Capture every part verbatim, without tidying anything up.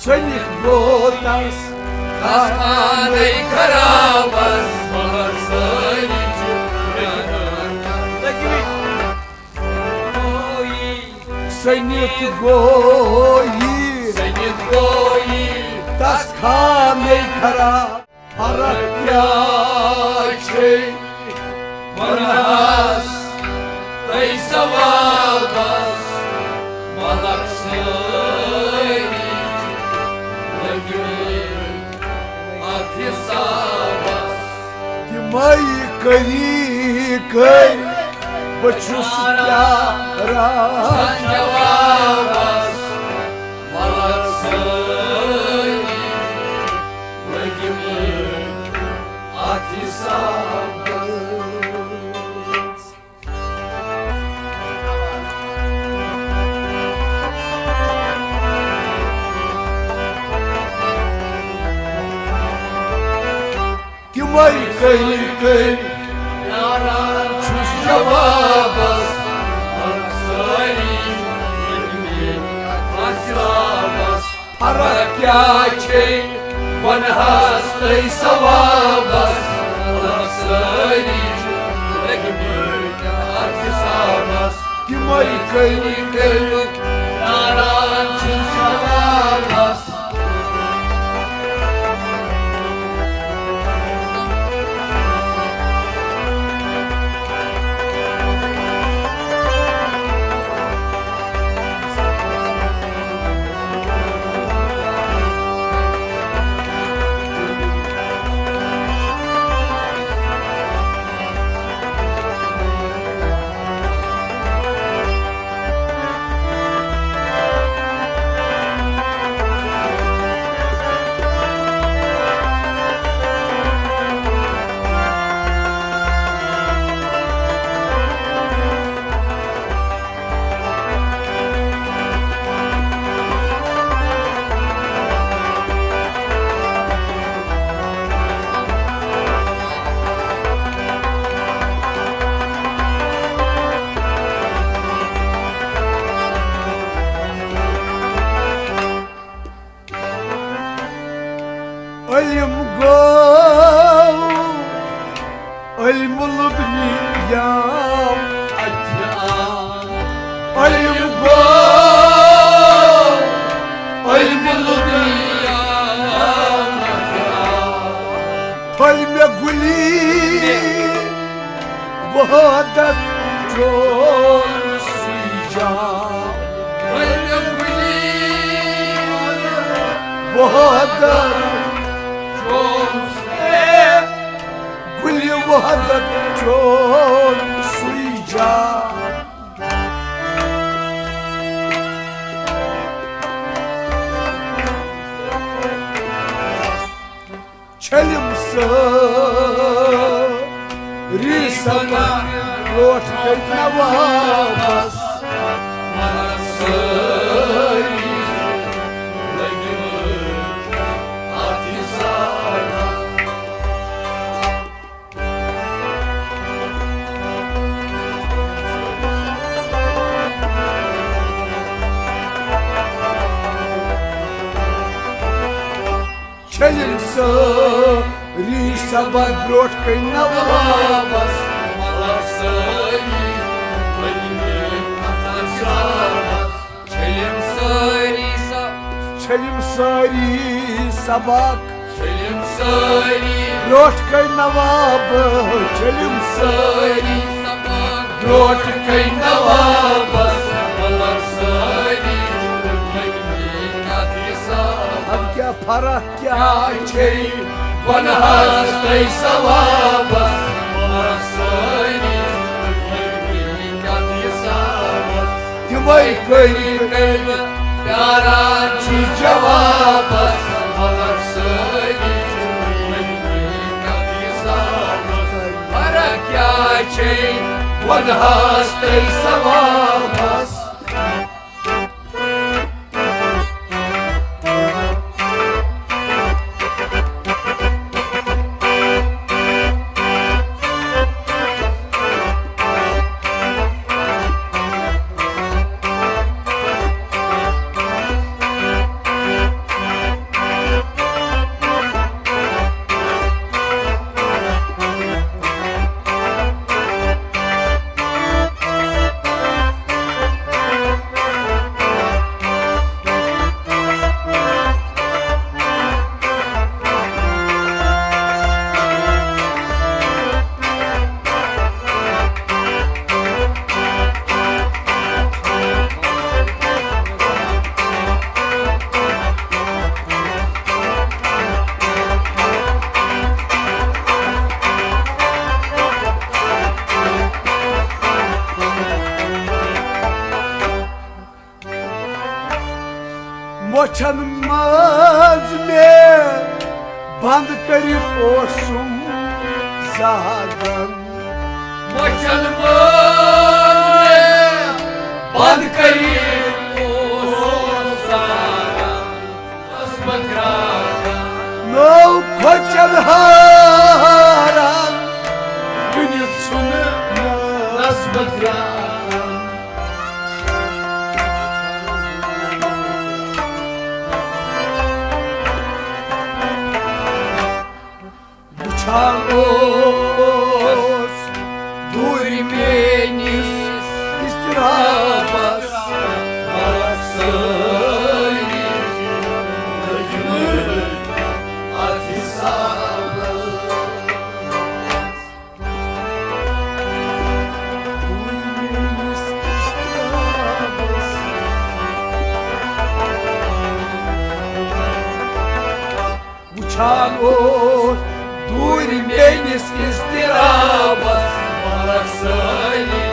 ژٔلِتھ گوٚو تس خانَے خرابس، مگر سٲری چھِ پرٛاران۔ ژٔلِتھ گوٚو یہِ، ژٔلِتھ گوٚو یہِ تس خانَے خراب۔ فرق کیٛاہ چھے گۄنہَس تہٕ ثوابس؟ ملک سٲری لٔگۍ مٕتۍ اتھ حسابس۔ تِمے کٔری کٔرۍ بہٕ چھُس پیاران جوابس۔ ملک سٲری لٔگۍ مٕتۍ اتھ حسابس۔ تِمے کٔرۍ کٔرۍ پیاران چھُس جوابس، مگر سٲری لٔگۍ مٕتۍ اتھ حسابس۔ فرق کیٛاہ چھے گۄنہَس تہٕ ثوابس؟ مگر سٲری چھِ لٔگۍ مٕتۍ اتھ حسابس۔ تِمے کٔرۍ کٔرۍ پیاران چھِ جوابس۔ علم گوٚو، علم لُبنہِ یام اتہِ عام۔ علم گوٚو، علم لُبنہِ یام اتہِ عام۔ پھٔلۍ مےٚ گُلی وحدت چون سُے جام۔ وحدت چون سُے، گُلہِ وحدت چون سُے جام۔ چھٔلِم سٲری سبق برٛونٛٹھ کَنہِ نوابس۔ سٲری لٔگۍ مٕتۍ اتھ حسابس۔ چھٔلِم سٲری سبق برٛونٛٹھ کَنہِ نوابس۔ مگر سٲری لٔگۍ مٕتۍ اتھ حسابس۔ چھٔلِم سٲری سبق۔ چھٔلِم سٲری سبق۔ چھٔلِم سٲری۔ برٛونٛٹھ کَنہِ نواب۔ چھٔلِم سٲری سبق۔ برٛونٛٹھ کَنہِ نوابس۔ مگر سٲری لٔگۍ مٕتۍ اتھ حسابس۔ اب کیٛاہ فرق کیٛاہ چھے گۄنہَس تہٕ ثوابس؟ مگر سٲری لٔگۍ مٕتۍ اتھ حسابس۔ تِمے کٔرۍ کٔرۍ پیاران چھِ جوابس، مگر سٲری چھِ لٔگۍ مٕتۍ اتھ حسابس۔ فرق کیٛاہ چھے گۄنہَس تہٕ ثوابس؟ چھن منٛز مےٚ بنٛد کٔرِتھ اوسُم زاگان۔ مۄچھن منٛز مےٚ بنٛد کٔرِتھ اوسُم زاگان۔ ٲس بہٕ درٛاگان۔ نٔو کھۄژن ہاران، کُنہِ ژھُنہٕ نس بہٕ درٛاگان۔ وٕچھان اوس دوٗرِ میٲنِس اضطرابس، مگر سٲری لٔگۍ مٕتۍ اتھ حسابس۔ دوٗرِ میٲنِس اضطرابس۔ وٕچھان اوس دوٗرِ میٲنِس اضطرابس، مگر سٲری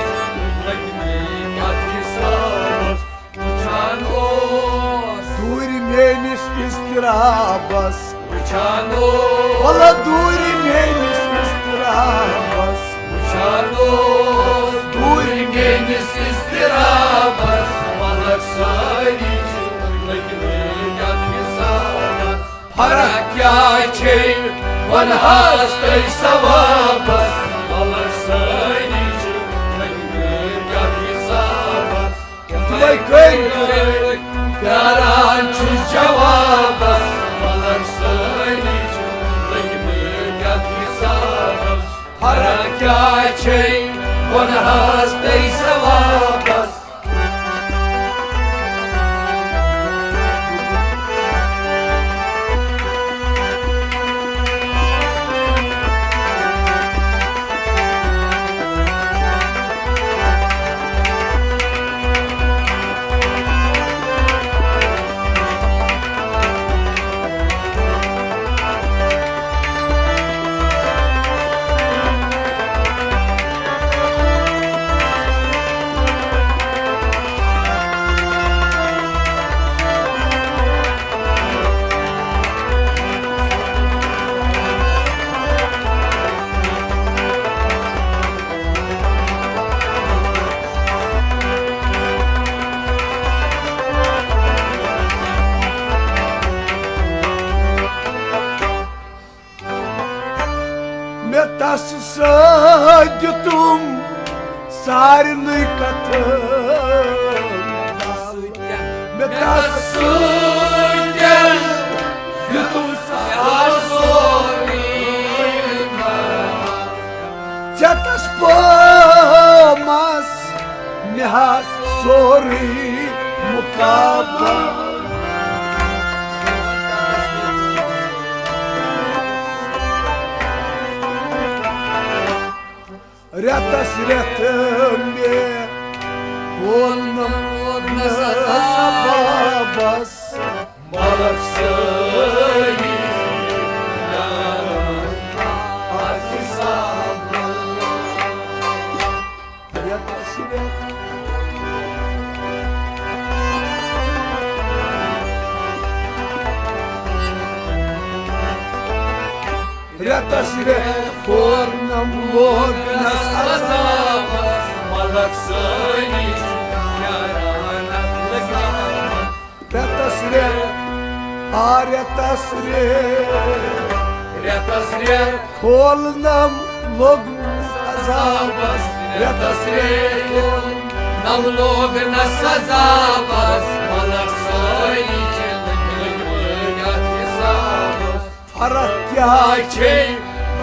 لٔگۍ مٕتۍ اتھ حسابس۔ وٕچھان اوس دوٗرِ میٲنِس اضطرابس۔ وٕچھان اوس وَلہٕ دوٗرِ میٲنِس اضطرابس۔ وٕچھان اوس دوٗرِ میٲنِس اضطرابس، مگر سٲری چھِ لٔگۍ مٕتۍ اتھ حسابس۔ فرق کیٛاہ چھے گۄنہس تہٕ ثوابس؟ مگر سٲری چھِ لٔگۍ مٕتۍ اتھ حسابس۔ تِمے کٔرۍ کٔرۍ پیاران چھُس جوابس، مگر سٲری چھِ لٔگۍ مٕتۍ اتھ حسابس۔ فرق کیٛاہ چھے گۄنہس تہٕ ثوابس؟ مےٚ تس سۭتۍ دیُتُم سارنٕے کتھن۔ مےٚ تس سۭتۍ دیُتُم سارنٕے۔ ژےٚ تس پٲمس مےٚ ہا سورُے مُقابلہٕ۔ رٮ۪تس رٮ۪تھ مےٚ ووٚن نہٕ سببس، مگر سٲری یارن اتھ حسابس۔ رٮ۪تس رٮ۪تھ، رٮ۪تس رٮ۪تھ کوٚرنم لوگنس عذابس، مگر سٲری چھِ یاران اتھ حسابس۔ رٮ۪تس رٮ۪تھ، آ رٮ۪تس رٮ۪تھ، رٮ۪تس رٮ۪تھ کھولنم لوٚگمُت عذابس۔ رٮ۪تس رٮ۪تھ کھولنم لوٚگنس عذابس، مگر سٲری چھِ لٔگۍ مٕتۍ اتھ حسابس۔ فرق کیٛاہ چھے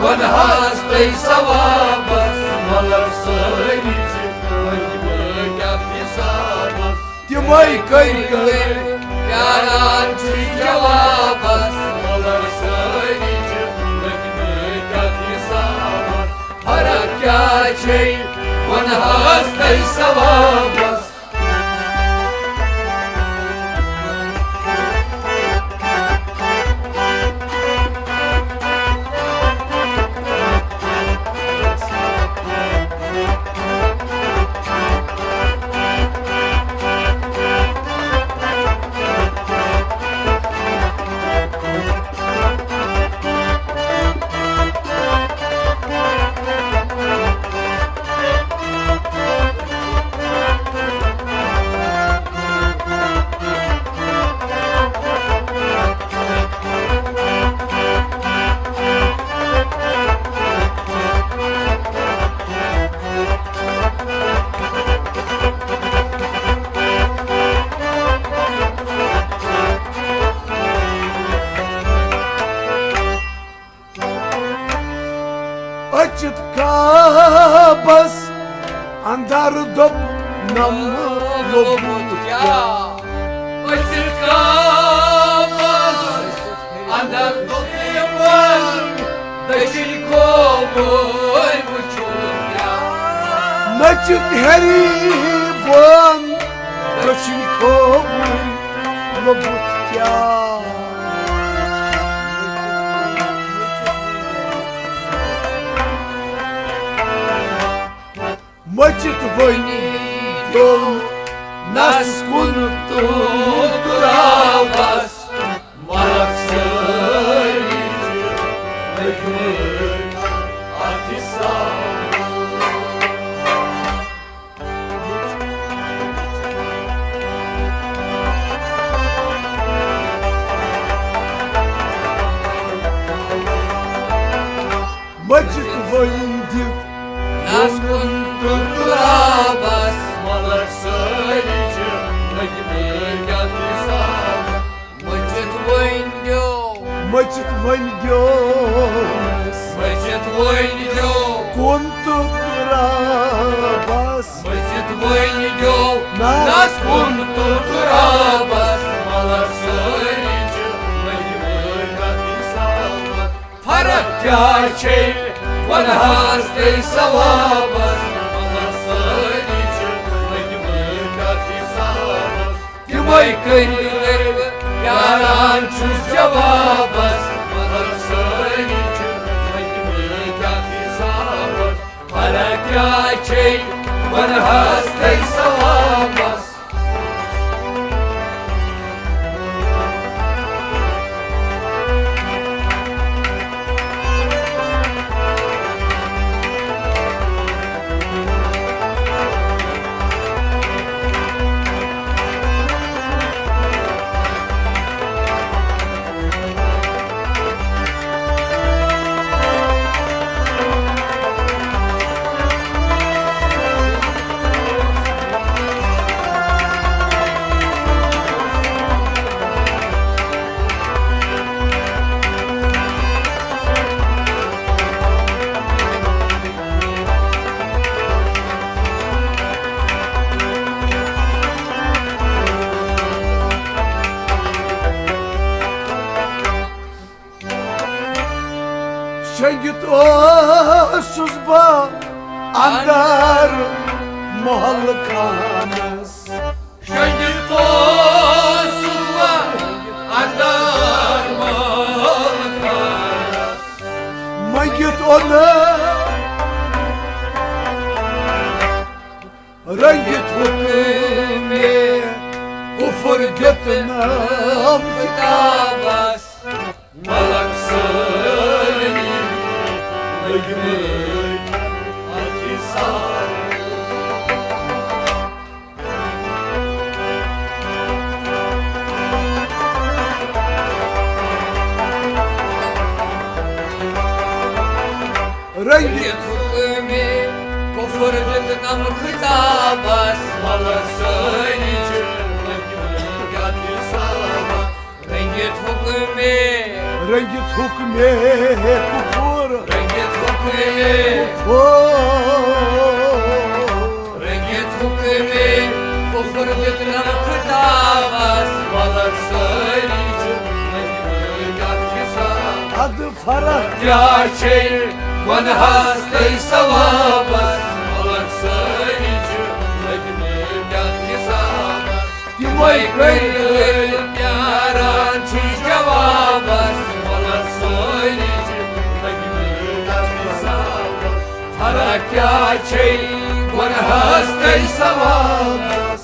گۄنہس تہٕ ثوابس، مگر سٲری چھِ لٔگۍ مٕتۍ اتھ حسابس۔ تِمے کٔرۍ کٔرۍ پیاران چھِ جوابس، مگر سٲری چھِ لٔگۍ مٕتۍ اتھ حسابس۔ فرق کیٛاہ چھے گۄنہس تہٕ ثوابس؟ مٔچھِتھ کعبس اندر دوٚپ نم لوٚبمُت کیٛاہ؟ مٔچھِتھ کعبس اندر دوٚپ یِمن دٔچھِنۍ کھووُر وٕچھُن کیٛاہ؟ مٔچھِتھ ہیٚرِ بۄن دٔچھِنۍ کھووُر لوٚبمُت کیٛاہ؟ مٔچھِتھ وۄنۍ دیُن نس کُن تہٕ ترٛاوس ملک سٲری چھِ لٔگمٕتۍ اتھ حسابس۔ مٔچھِتھ وۄنۍ دیُت نس کُن تہٕ ترٛاوس ملک سٲری چھِ لٔگمٕتۍ اتھ حسابس۔ مٔچھِتھ وۄنۍ دیو۔ مٔچھِتھ وۄنۍ دیو۔ مٔچھِتھ وۄنۍ دیو۔ کُن تہٕ ترٛاوس۔ مٔچھِتھ وۄنۍ دیو۔ نس کُن تہٕ ترٛاوس۔ مگر سٲری چھِ لٔگۍ وٲلۍ اتھ حسابس۔ فرق کیٛاہ چھے گۄنہس تہٕ ثوابس؟ مگر سٲری چھِ لٔگۍ وٲلۍ اتھ حسابس۔ تِمے کٔرۍ پیاران چھُس جوابس، مگر سٲری چھِ لٔگمٕتۍ اتھ حسابس۔ فرق کیٛاہ چھے گۄنہس تہٕ ثوابس؟ شنگِتھ اوسُس بہٕ اندر محل خانس۔ شنگِتھ اوسُس بہٕ اندر محل خانس۔ مٔنگِتھ اوٚنُم رٔنگِتھ حُکمِ کُفر دیُتنم خطابس۔ ملک سٲری لٔگۍ مٕتۍ اتھ حسابس۔ رٔنگِتھ حُکمِ کُفر دیُتنم خطابس۔ مگر سٲری چھِ لٔگۍ مٕتۍ اتھ حسابس۔ رٔنگِتھ حُکمِ۔ رٔنگِتھ حُکمِ کُفر۔ رٔنگِتھ حُکمِ۔ کُفر۔ رٔنگِتھ حُکمِ کُفر دیُتنم خطابس۔ مگر سٲری چھِ لٔگۍ مٕتۍ اتھ حسابس۔ ادٕ فرق کیٛاہ چھے گۄنہس تہٕ ثوابس؟ مگر سٲری چھِ لٔگۍ مٕتۍ اتھ حسابس۔ تِمے کٔرۍ پیاران چھِ جوابس، مگر سٲری چھِ لٔگۍ مٕتۍ اتھ حسابس۔ فرق کیٛاہ چھے گۄنہس تہٕ ثوابس؟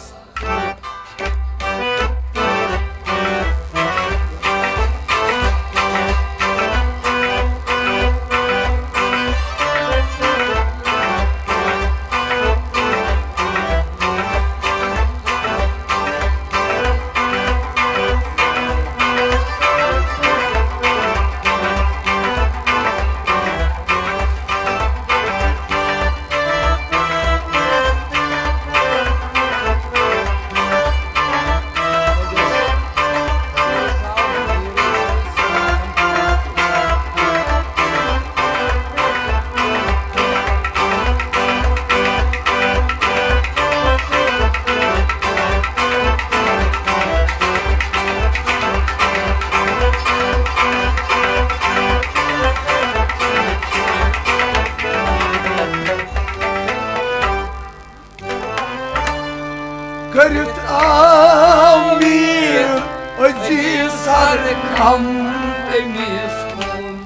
ہم تٔمِس کُن۔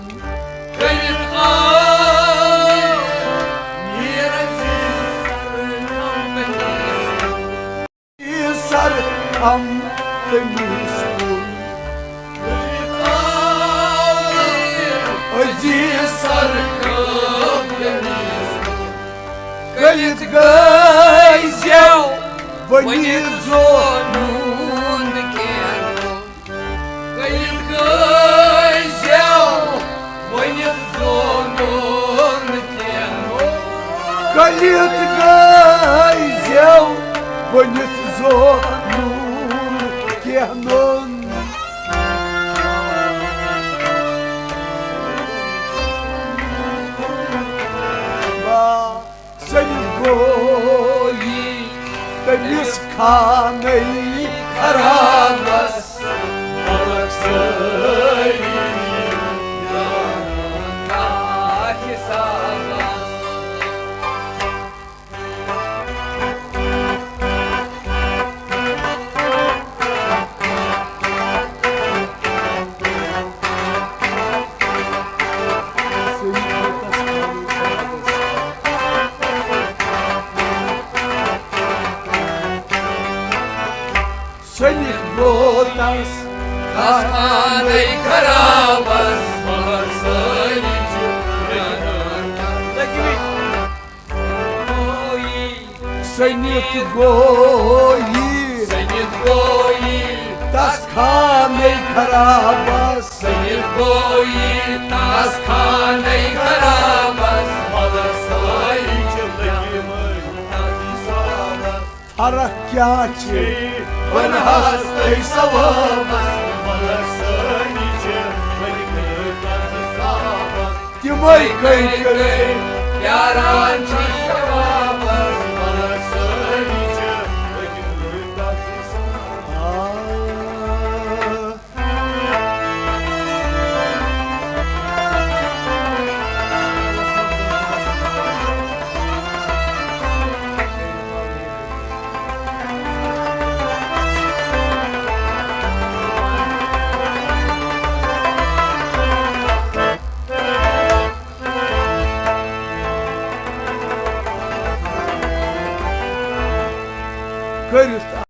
کٔرِتھ آے میٖر عزیز سر ہم تٔمِس کُن۔ سر ہم تٔمِس کُن۔ کٔرِتھ آے عزیز سر ہم تٔمِس کُن۔ کٔرِتھ گٔے زٮ۪و ؤنِتھ زونُن کینٛہہ۔ کٔلِتھ گٔے زٮ۪و ؤنِتھ زونُن کینٛہہ۔ کٔلِتھ گٔے زٮ۪و ؤنِتھ زونُن کینٛہہ نوٚن۔ با سٔنِتھ گوٚو یہِ تٔمِس خانَے خرابَس، ملک سٲری حسابَس۔ سٔنِتھ گوٚو تس خانَے خرابس، مگر سٲری چھِ پرٛاران۔ سٔنِتھ گوٚو یہِ، سٔنِتھ گوٚو یہِ، تس خانَے خرابس۔ سٔنِتھ گوٚو یہِ، تس خانَے خرابس، مگر سٲری چھِ لٔگۍ مٕتۍ تس حسابس۔ فرق کیٛاہ چھِ؟ بنہس تہٕ ثوابس، مگر سٲری چھِ ؤلۍ کٔرۍ تس ثوابس۔ تِمے کٔرۍ کٔرۍ پیاران چھِ ثوابس، مگر سٲری چھِ ؤلۍ کٔرۍ تس ثوابس۔ آ۔ کٔرِتھ۔